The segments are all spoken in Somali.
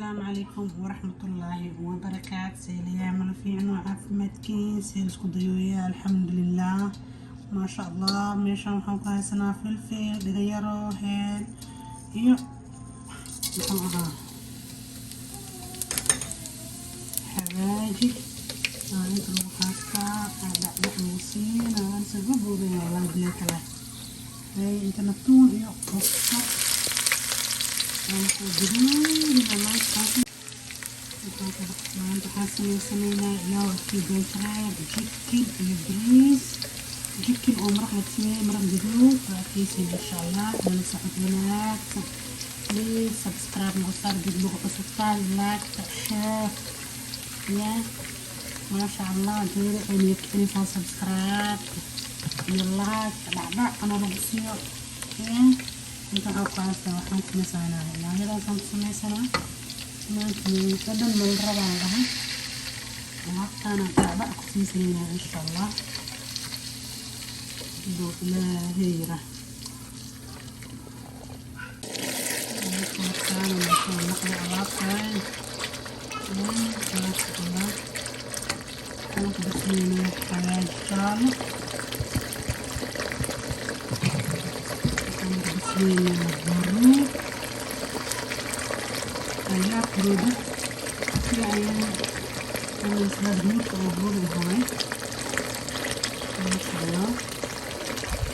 Asalaamu calaykum waraxmatullaahi wabarakaat. Seelayaa, mala fiicno? Caafimaadkiin see isku dayooya? Alxamdulilah, maasha Allah. Meeshaan waxaan ku haysanaa filfil, dhigayaro, heel iyo muxuu ahaa, xawaaji. Inta lagu haystaa dhacdhac lagu siinaa saga boodaya, wallahi bilaa kale. Intana tuun iyo basal guduudina. Maanta waxaan sameysanaynaa, ilaa adkii beeshareeb, chicken iyo bariis. Chicken oo maraq laga sameeyey, maraq guduud waa arkeysiin, insha Allah. Nala socod wanaagsan. Please subscribe nagu saar, dib nagu cusubtaan, like, share ya. Maasha Allah, geeda waxay niyad kicinaysaa subscribe iyo like dhacdhac ana lagu siiyo. Inta waxaa ku haystaa, waxaan sameysanaa yaanyadaasaan ku sameysanaa maanta. Dhadhan mal rabaan dhahay, alaabtaana dhacdhac ku siisanayna, insha Allah, haduu Ilaahay yira. Noqday alaabtaan, maasha Allah. Waxaan ku darsanaynaa xawaaji jaalo, waxaan ku darsanaynaa huruud, I love huruuda sida ayaan isla huruudka oo huruud ahaay, maasha Allah.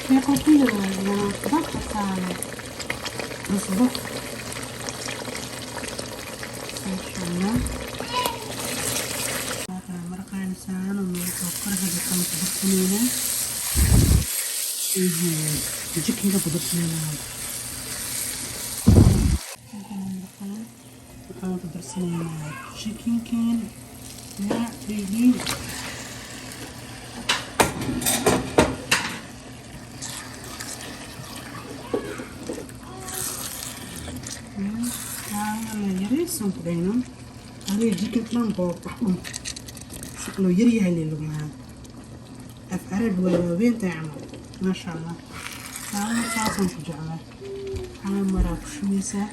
Sheeko ku yar saale cusbo, maasha Allah. Maraqaan saano soo korhada waxaan ku darsanaynaa chickenka ku darsanaynaa. Waxaan ku darsanaynaa chickenkan ya ready. Yariisan ku dhayno adiga chicken dhan boo wax dhun loo yaryahay lee lagu lahaa af Carabi waa waaweyntahay camal, maasha Allah. Saasaan ku jeclaa. Hal maraa ku shubeysaa,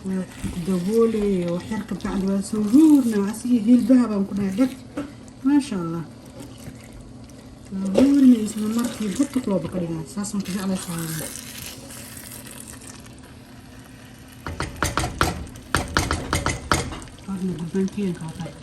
waa ku daboolay, wax yar ka bacdi waa soo huurna asigii hilbaha baan ku dhahay dhag, maasha Allah. Waa huurna isla markii butuq looba ka dhigaa. Saasaan ku jeclaa saawada. Horna gurbaankiyan ka wataa.